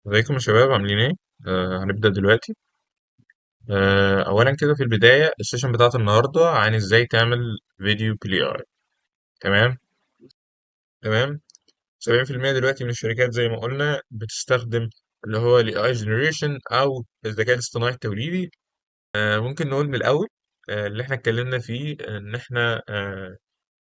ازيكم يا شباب، عاملين ايه؟ هنبدأ دلوقتي. اولا كده في البداية، ال session بتاعت النهاردة عن ازاي تعمل فيديو بال AI. تمام. تمام. 70% دلوقتي من الشركات زي ما قلنا بتستخدم اللي هو ال AI generation او الذكاء الاصطناعي التوليدي. ممكن نقول من الاول، اللي احنا اتكلمنا فيه ان احنا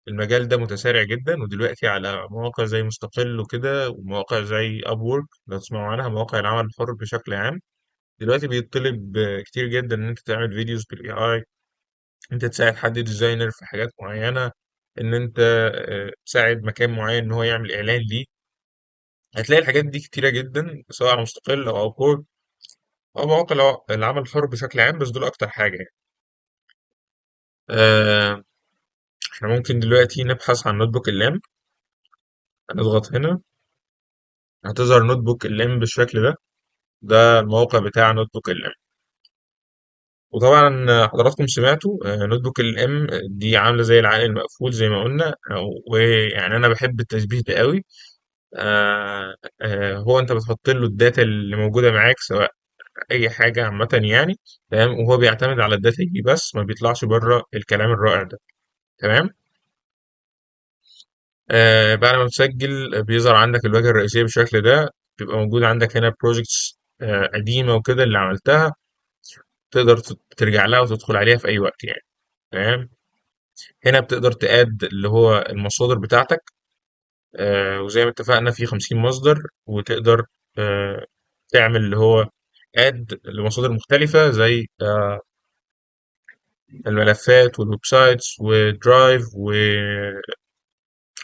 المجال ده متسارع جدا، ودلوقتي على مواقع زي مستقل وكده، ومواقع زي Upwork لو تسمعوا عنها، مواقع العمل الحر بشكل عام. دلوقتي بيطلب كتير جدا ان انت تعمل videos بال AI، انت تساعد حد designer في حاجات معينه، ان انت تساعد مكان معين ان هو يعمل اعلان ليه. هتلاقي الحاجات دي كتيرة جدا، سواء على مستقل او Upwork او مواقع العمل الحر بشكل عام، بس دول اكتر حاجة يعني. آه، احنا ممكن دلوقتي نبحث عن NotebookLM. هنضغط هنا، هتظهر NotebookLM بالشكل ده. ده الموقع بتاع نوت بوك ال ام. وطبعا حضراتكم سمعتوا NotebookLM دي عامله زي العقل المقفول زي ما قلنا، ويعني انا بحب التشبيه ده قوي. هو انت بتحط له ال data اللي موجودة معاك، سواء اي حاجة عامة يعني، تمام، وهو بيعتمد على ال data دي بس، ما بيطلعش بره الكلام الرائع ده. تمام. بعد ما تسجل بيظهر عندك الواجهة الرئيسية بالشكل ده. بيبقى موجود عندك هنا projects قديمة وكده اللي عملتها، تقدر ترجع لها وتدخل عليها في اي وقت يعني. تمام. هنا بتقدر ت add اللي هو المصادر بتاعتك، وزي ما اتفقنا في 50 مصدر، وتقدر تعمل اللي هو add لمصادر مختلفة زي الملفات وال websites و Drive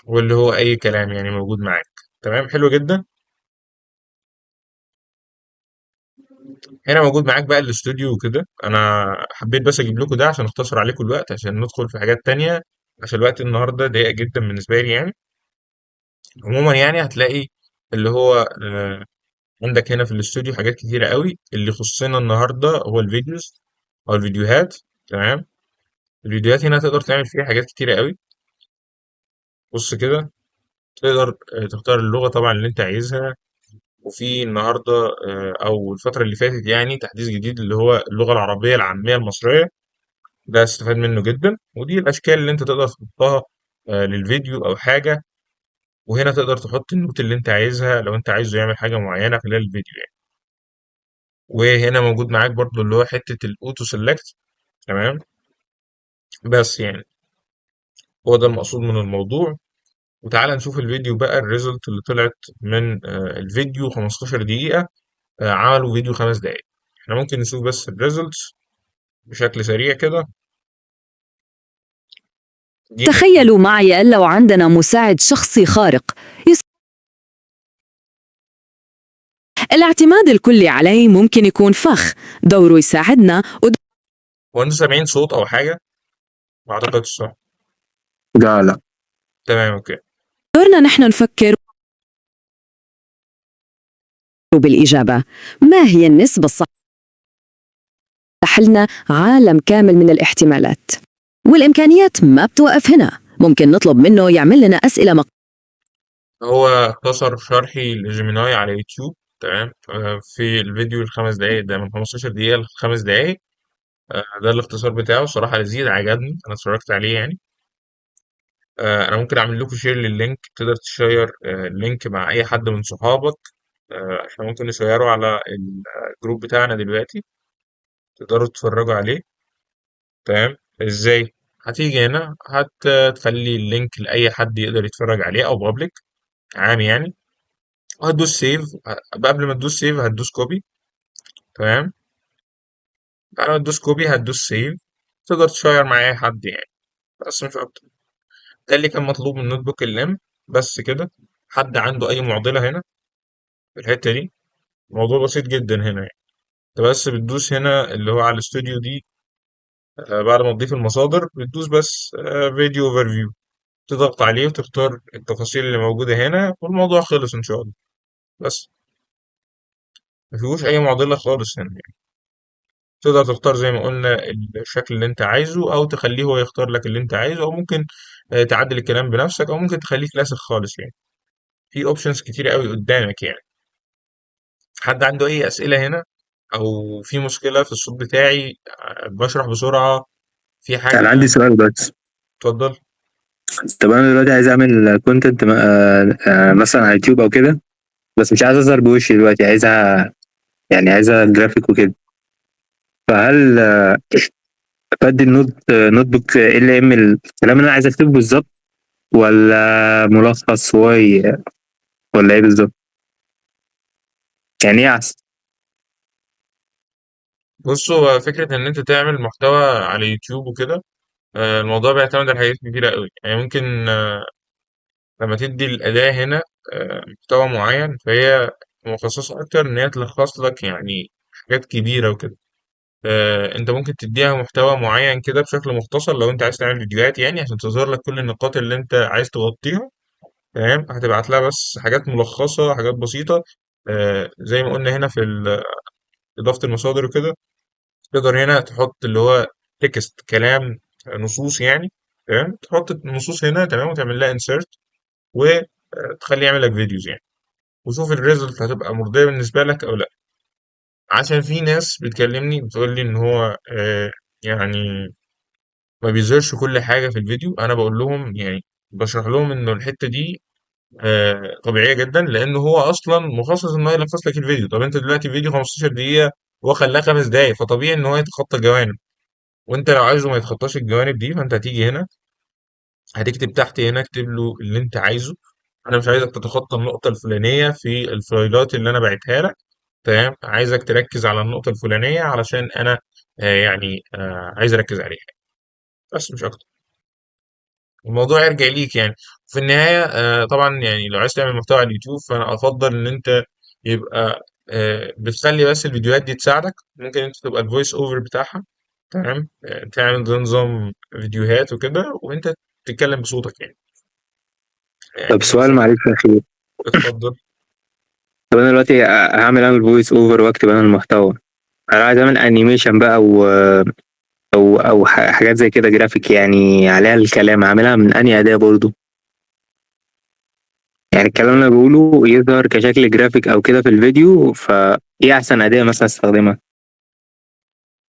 واللي هو اي كلام يعني موجود معاك. تمام، حلو جدا. هنا موجود معاك بقى الاستوديو وكده. انا حبيت بس اجيب لكم ده عشان اختصر عليكم الوقت، عشان ندخل في حاجات تانية، عشان الوقت النهارده ضيق جدا بالنسبة لي يعني. عموما هتلاقي اللي هو عندك هنا في الاستوديو حاجات كتيرة قوي. اللي يخصنا النهارده هو ال videos او الفيديوهات. تمام. الفيديوهات هنا تقدر تعمل فيها حاجات كتيرة قوي. بص كده، تقدر تختار اللغة طبعا اللي انت عايزها. وفي النهارده او الفترة اللي فاتت تحديث جديد اللي هو اللغة العربية العامية المصرية، ده استفاد منه جدا. ودي الاشكال اللي انت تقدر تحطها للفيديو او حاجة. وهنا تقدر تحط ال note اللي انت عايزها لو انت عايزه يعمل حاجة معينة خلال الفيديو يعني. وهنا موجود معاك برضو اللي هو حتة ال auto select. تمام. بس هو ده المقصود من الموضوع. وتعالى نشوف الفيديو بقى، ال result اللي طلعت من الفيديو 15 دقيقة، عملوا فيديو 5 دقايق. احنا ممكن نشوف بس ال result بشكل سريع كده. دي تخيلوا معي لو عندنا مساعد شخصي خارق الاعتماد الكلي عليه ممكن يكون فخ، دوره يساعدنا هو انتوا سامعين صوت او حاجة؟ ما اعتقدش، صح؟ لا لا. تمام، okay. دورنا نحن نفكر بالإجابة. ما هي النسبة الصح؟ لنا عالم كامل من الاحتمالات والإمكانيات. ما بتوقف هنا، ممكن نطلب منه يعمل لنا أسئلة هو اختصر شرحي ل Gemini على يوتيوب. تمام. في الفيديو الخمس دقايق ده، من 15 دقيقة لخمس دقايق، ده الاختصار بتاعه. صراحة لذيذ، عجبني، أنا اتفرجت عليه يعني. أنا ممكن أعمل لكم share لل link، تقدر تشير ال link مع أي حد من صحابك. إحنا ممكن نشيره على ال group بتاعنا دلوقتي، تقدروا تتفرجوا عليه. تمام. إزاي؟ هتيجي هنا، هتخلي ال link لأي حد يقدر يتفرج عليه، أو public عام يعني، وهتدوس save. قبل ما تدوس save هتدوس copy. تمام. بعد ما تدوس copy هتدوس save، تقدر تشير مع اي حد يعني، بس مش اكتر. ده اللي كان مطلوب من NotebookLM بس كده. حد عنده اي معضلة هنا في الحتة دي؟ الموضوع بسيط جدا هنا يعني. انت بس بتدوس هنا اللي هو على الاستوديو دي، بعد ما تضيف المصادر بتدوس بس video overview، تضغط عليه وتختار التفاصيل اللي موجودة هنا، والموضوع خلص إن شاء الله. بس ما فيهوش أي معضلة خالص هنا يعني. تقدر تختار زي ما قلنا الشكل اللي أنت عايزه، أو تخليه هو يختار لك اللي أنت عايزه، أو ممكن تعدل الكلام بنفسك، أو ممكن تخليه كلاسيك خالص يعني. في options كتير قوي قدامك يعني. حد عنده اي اسئلة هنا؟ او في مشكلة في الصوت بتاعي؟ بشرح بسرعة في انا حاجة؟ عندي سؤال بس. اتفضل. طب انا دلوقتي عايز اعمل content مثلا على يوتيوب او كده، بس مش عايز اظهر بوشي دلوقتي، عايزها يعني عايزها جرافيك وكده. فهل بدي ال NotebookLM الكلام اللي انا عايز اكتبه بالظبط، ولا ملخص هو ولا ايه بالظبط؟ يعني ايه احسن؟ بص، هو فكرة ان انت تعمل محتوى على يوتيوب وكده، الموضوع بيعتمد على حاجات كتيرة قوي. يعني ممكن لما تدي الأداة هنا محتوى معين، فهي مخصصة أكتر إن هي تلخص لك يعني حاجات كبيرة وكده. أنت ممكن تديها محتوى معين كده بشكل مختصر لو أنت عايز تعمل فيديوهات، يعني عشان تظهر لك كل النقاط اللي أنت عايز تغطيها. تمام، هتبعت لها بس حاجات ملخصة، حاجات بسيطة. زي ما قلنا هنا في إضافة المصادر وكده، تقدر هنا تحط اللي هو text، كلام، نصوص يعني. تمام، تحط النصوص هنا، تمام، وتعمل لها insert وتخليه يعمل لك videos يعني، وشوف ال result هتبقى مرضية بالنسبة لك أو لا. عشان في ناس بتكلمني بتقول لي إن هو يعني ما بيظهرش كل حاجة في الفيديو. أنا بقول لهم يعني بشرح لهم إنه الحتة دي طبيعية جدا، لأن هو أصلا مخصص إن هو يلخص لك الفيديو. طب أنت دلوقتي فيديو 15 دقيقة وخلاه 5 دقايق، فطبيعي إن هو يتخطى جوانب. وأنت لو عايزه ما يتخطاش الجوانب دي، فأنت هتيجي هنا هتكتب تحت هنا، اكتب له اللي أنت عايزه. أنا مش عايزك تتخطى النقطة الفلانية في الفايلات اللي أنا بعتها لك، تمام، عايزك تركز على النقطة الفلانية علشان أنا عايز أركز عليها بس، مش أكتر. الموضوع يرجع ليك يعني في النهاية. طبعا يعني لو عايز تعمل محتوى على اليوتيوب، فأنا أفضل إن أنت يبقى بتخلي بس الفيديوهات دي تساعدك. ممكن أنت تبقى ال voice over بتاعها، تمام، تعمل زي نظام فيديوهات وكده وأنت تتكلم بصوتك يعني. طب يعني سؤال نفس. معلش يا اخي. اتفضل. طب انا دلوقتي هعمل انا ال voice over واكتب انا المحتوى، انا عايز اعمل animation بقى او حاجات زي كده جرافيك يعني عليها الكلام، اعملها من انهي اداة برضو؟ يعني الكلام اللي انا بقوله يظهر كشكل جرافيك او كده في الفيديو، فايه احسن اداة مثلا استخدمها؟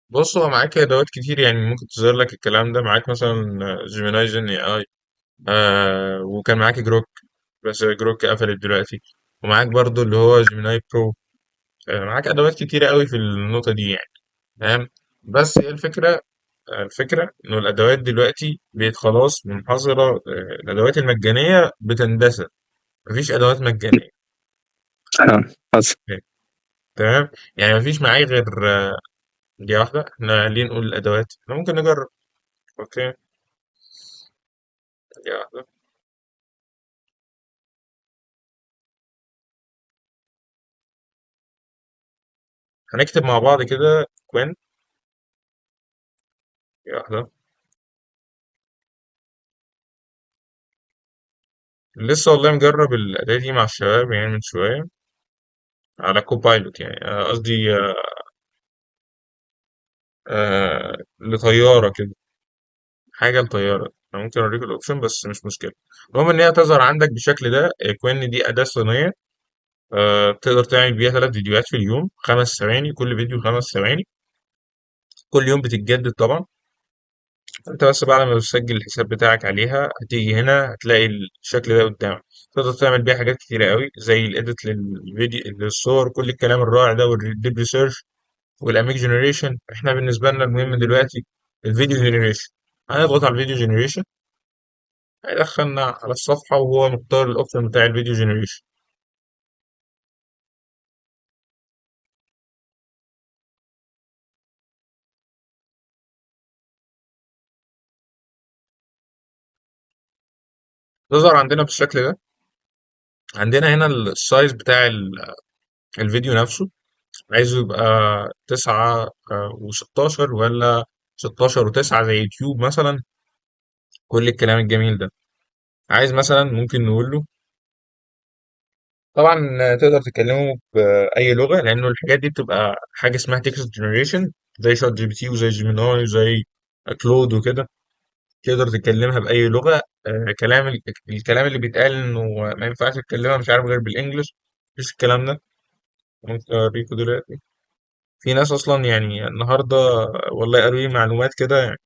بص، هو معاك ادوات كتير يعني ممكن تظهر لك الكلام ده. معاك مثلا جيميناي جن اي اي، وكان معاك جروك، بس جروك قفلت دلوقتي. ومعاك برضو اللي هو جيميناي برو. معاك ادوات كتيرة قوي في النقطة دي يعني. تمام. بس هي الفكرة، الفكرة انه الادوات دلوقتي بقت خلاص منحصرة. الادوات المجانية بتندثر، مفيش ادوات مجانية. اه، حصل. تمام، يعني مفيش معايا غير دي واحدة. احنا ليه نقول الادوات؟ احنا ممكن نجرب. okay، دي واحدة. هنكتب مع بعض كده كوين. دي واحدة. لسه والله مجرب الأداة دي مع الشباب يعني من شوية على كوبايلوت، يعني قصدي لطيارة كده، حاجة لطيارة. أنا ممكن أوريك ال option بس مش مشكلة. المهم إن هي تظهر عندك بالشكل ده. كوين دي أداة صينية، تقدر تعمل بيها 3 فيديوهات في اليوم، 5 ثواني كل فيديو، 5 ثواني كل يوم، بتتجدد طبعا. انت بس بعد ما تسجل الحساب بتاعك عليها، هتيجي هنا هتلاقي الشكل ده قدامك. تقدر تعمل بيها حاجات كتيرة قوي، زي ال edit للفيديو، للصور، كل الكلام الرائع ده، وال deep research وال image generation. احنا بالنسبة لنا المهم دلوقتي الفيديو generation. هنضغط على الفيديو generation، هيدخلنا على الصفحة وهو مختار ال option بتاع الفيديو generation. تظهر عندنا بالشكل ده. عندنا هنا ال size بتاع الفيديو نفسه، عايزه يبقى 9 و16 ولا 16 و9 زي يوتيوب مثلا، كل الكلام الجميل ده. عايز مثلا ممكن نقول له، طبعا تقدر تكلمه بأي لغة، لأنه الحاجات دي بتبقى حاجة اسمها text generation، زي شات جي بي تي وزي جيميناي وزي كلود وكده. تقدر تتكلمها بأي لغة. كلام الكلام اللي بيتقال إنه ما ينفعش تتكلمها مش عارف غير بال English، مفيش الكلام ده. ممكن اوريكم دلوقتي. في ناس اصلا يعني النهارده والله قالوا لي معلومات كده يعني.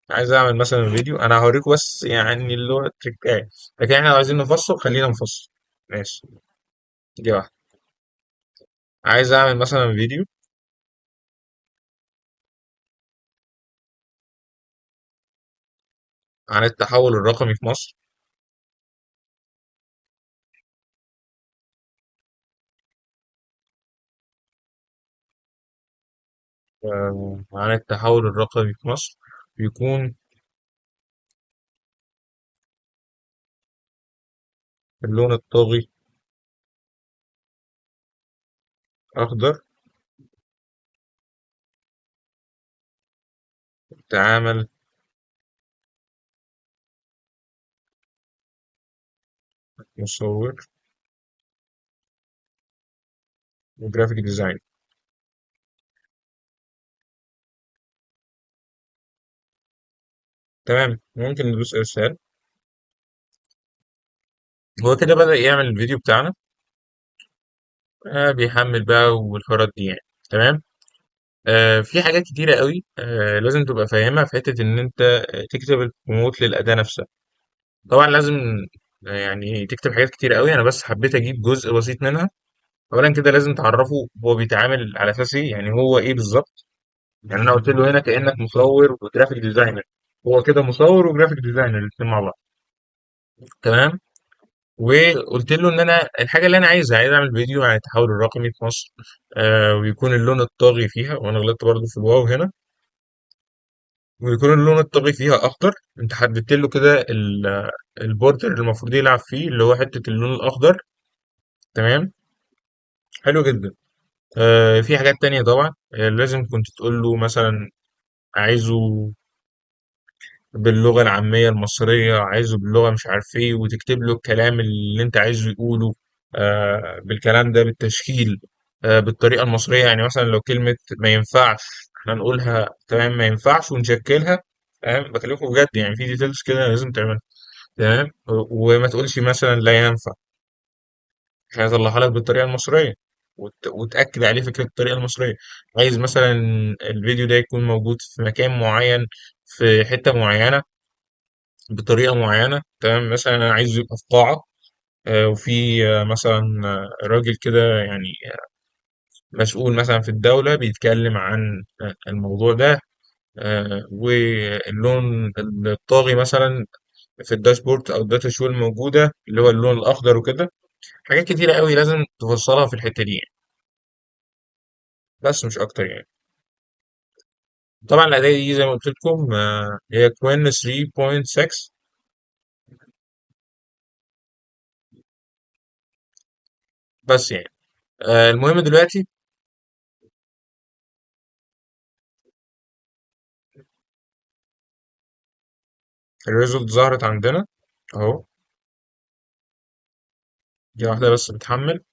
عايز اعمل مثلا فيديو، انا هوريكم بس يعني اللي هو التريكاية، لكن احنا لو عايزين نفصل خلينا نفصل. ماشي، دي واحدة. عايز اعمل مثلا فيديو عن التحول الرقمي في مصر، عن التحول الرقمي في مصر، بيكون اللون الطاغي أخضر، تعامل مصور وجرافيك ديزاين. تمام، ممكن ندوس إرسال. هو كده بدأ يعمل الفيديو بتاعنا، بيحمل بقى والحوارات دي يعني. تمام. في حاجات كتيرة قوي لازم تبقى فاهمها في حتة إن أنت تكتب ال prompt للأداة نفسها. طبعا لازم يعني تكتب حاجات كتيرة قوي، أنا بس حبيت أجيب جزء بسيط منها. أولا كده لازم تعرفه هو بيتعامل على أساس إيه، يعني هو إيه بالظبط. يعني أنا قلت له هنا كأنك مصور و graphic designer، هو كده مصور و graphic designer الاتنين مع بعض. تمام. وقلت له ان انا الحاجه اللي انا عايزها، عايز اعمل فيديو عن التحول الرقمي في مصر، ويكون اللون الطاغي فيها، وانا غلطت برضو في الواو هنا، ويكون اللون الطاغي فيها اخضر. انت حددت له كده ال border اللي المفروض يلعب فيه، اللي هو حته اللون الاخضر. تمام، حلو جدا. في حاجات تانية طبعا، لازم كنت تقول له مثلا عايزه باللغة العامية المصرية، عايزه باللغة مش عارف ايه، وتكتب له الكلام اللي انت عايزه يقوله، بالكلام ده بالتشكيل، بالطريقة المصرية. يعني مثلا لو كلمة ما ينفعش احنا نقولها تمام، ما ينفعش ونشكلها. تمام، بكلمكم بجد يعني، في details كده لازم تعملها. تمام، وما تقولش مثلا لا ينفع، عشان يطلعها لك بالطريقة المصرية، وتأكد عليه فكرة الطريقة المصرية. عايز مثلا الفيديو ده يكون موجود في مكان معين، في حتة معينة، بطريقة معينة. تمام، مثلا أنا عايزه يبقى في قاعة، وفي مثلا راجل كده يعني مسؤول مثلا في الدولة بيتكلم عن الموضوع ده، واللون الطاغي مثلا في ال dashboard أو ال data show الموجودة اللي هو اللون الأخضر وكده. حاجات كتيرة قوي لازم تفصلها في الحتة دي يعني. بس مش أكتر يعني. طبعا الأداة دي زي ما قلت لكم، هي Qwen 3.6 بس يعني. المهم دلوقتي ال result ظهرت عندنا اهو، دي واحدة بس بتحمل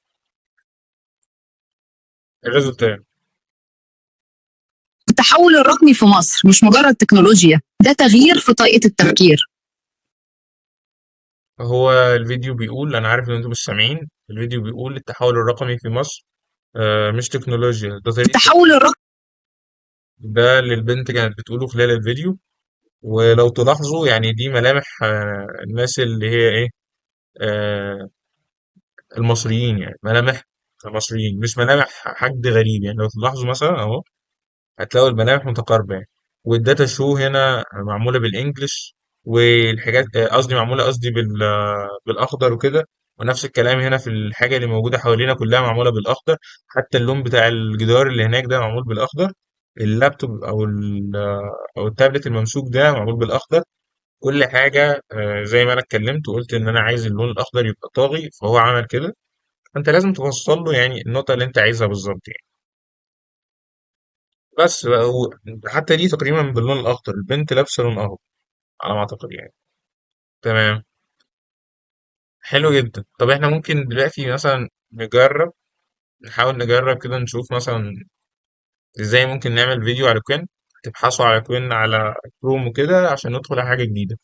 ال result تاني. التحول الرقمي في مصر مش مجرد تكنولوجيا، ده تغيير في طريقة التفكير. هو الفيديو بيقول، انا عارف ان انتم مش سامعين، الفيديو بيقول التحول الرقمي في مصر مش تكنولوجيا، ده طريقة التحول تفكير. الرقمي ده اللي البنت كانت بتقوله خلال الفيديو. ولو تلاحظوا يعني دي ملامح الناس اللي هي ايه، المصريين، يعني ملامح المصريين مش ملامح حد غريب يعني. لو تلاحظوا مثلا اهو هتلاقوا الملامح متقاربة يعني. وال data show هنا معمولة بال English، والحاجات قصدي معمولة قصدي بالأخضر وكده. ونفس الكلام هنا في الحاجة اللي موجودة حوالينا كلها معمولة بالأخضر، حتى اللون بتاع الجدار اللي هناك ده معمول بالأخضر، اللابتوب أو التابلت الممسوك ده معمول بالأخضر. كل حاجة زي ما أنا اتكلمت وقلت إن أنا عايز اللون الأخضر يبقى طاغي، فهو عمل كده. فأنت لازم توصل له يعني النقطة اللي أنت عايزها بالظبط يعني. بس بقى حتى دي تقريبا باللون الأخضر، البنت لابسة لون أخضر على ما أعتقد يعني. تمام، حلو جدا. طب احنا ممكن دلوقتي مثلا نجرب، نحاول نجرب كده نشوف مثلا ازاي ممكن نعمل فيديو على Qwen. تبحثوا على Qwen على كروم وكده عشان ندخل على حاجة جديدة.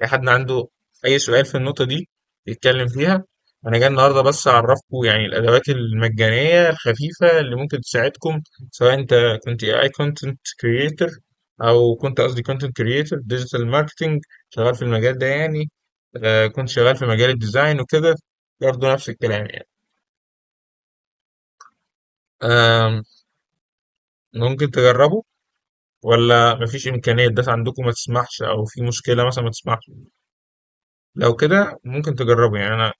أي حد عنده أي سؤال في النقطة دي يتكلم فيها. انا جاي النهارده بس اعرفكم يعني الادوات المجانية الخفيفة اللي ممكن تساعدكم، سواء انت كنت AI content creator او كنت قصدي content creator digital marketing شغال في المجال ده يعني، كنت شغال في مجال ال design وكده برضه نفس الكلام يعني. آم، ممكن تجربوا ولا مفيش إمكانية؟ ال data عندكم ما تسمحش أو في مشكلة مثلا ما تسمحش؟ لو كده ممكن تجربوا يعني، أنا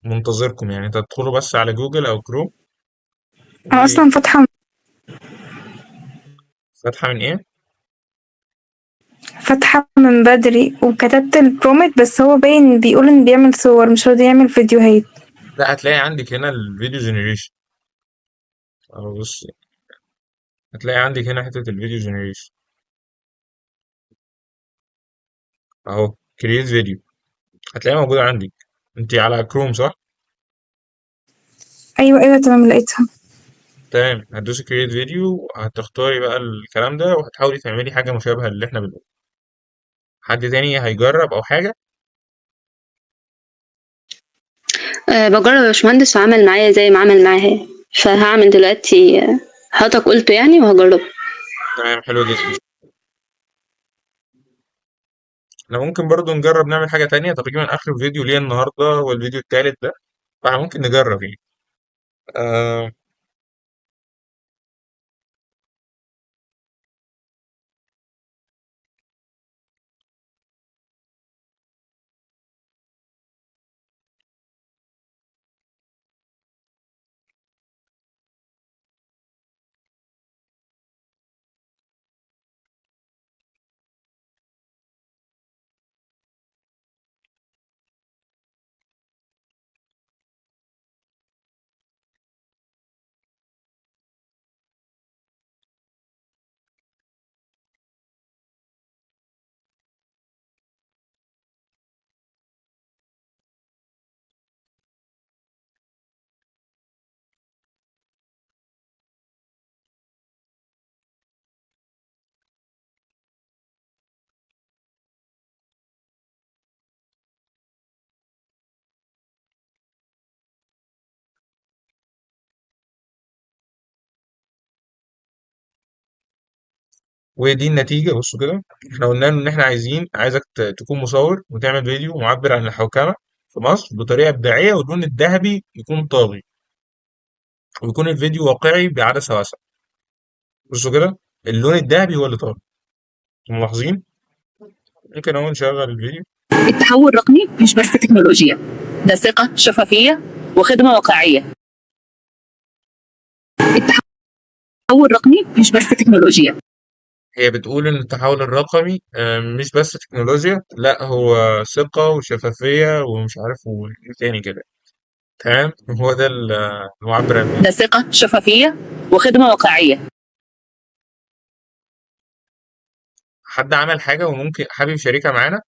منتظركم يعني. تدخلوا بس على جوجل أو كروم. انا اصلا فاتحة. فاتحة من إيه؟ فاتحة من بدري وكتبت ال prompt، بس هو باين بيقول ان بيعمل صور مش راضي يعمل فيديوهات. لا، هتلاقي عندك هنا ال video generation. أهو بص، هتلاقي عندك هنا حتة ال video generation أهو، create video، هتلاقيها موجودة عندك. أنت على كروم صح؟ ايوه ايوه تمام، لقيتها. تمام، هتدوسي create video، هتختاري بقى الكلام ده وهتحاولي تعملي حاجة مشابهة للي احنا بنقوله. حد تاني هيجرب أو حاجة؟ بجرب يا باشمهندس، وعمل معايا زي ما عمل معاها، فهعمل دلوقتي حضرتك قلته يعني وهجربه. تمام، حلو جدا. احنا ممكن برضو نجرب نعمل حاجة تانية. تقريبا آخر فيديو ليا النهاردة هو الفيديو التالت ده، فاحنا ممكن نجرب يعني. ودي النتيجة. بصوا كده، احنا قلنا له إن احنا عايزك تكون مصور وتعمل فيديو معبر عن الحوكمة في مصر بطريقة إبداعية، واللون الذهبي يكون طاغي، ويكون الفيديو واقعي بعدسة واسعة. بصوا كده، اللون الذهبي هو اللي طاغي، انتوا ملاحظين؟ ممكن اهو نشغل الفيديو. التحول الرقمي مش بس تكنولوجيا، ده ثقة، شفافية، وخدمة واقعية. التحول الرقمي مش بس تكنولوجيا. هي بتقول إن التحول الرقمي مش بس تكنولوجيا، لا هو ثقة وشفافية ومش عارف وإيه تاني كده. تمام، هو ده المعبر عن ده ثقة، شفافية، وخدمة واقعية. حد عمل حاجة وممكن حابب يشاركها معانا؟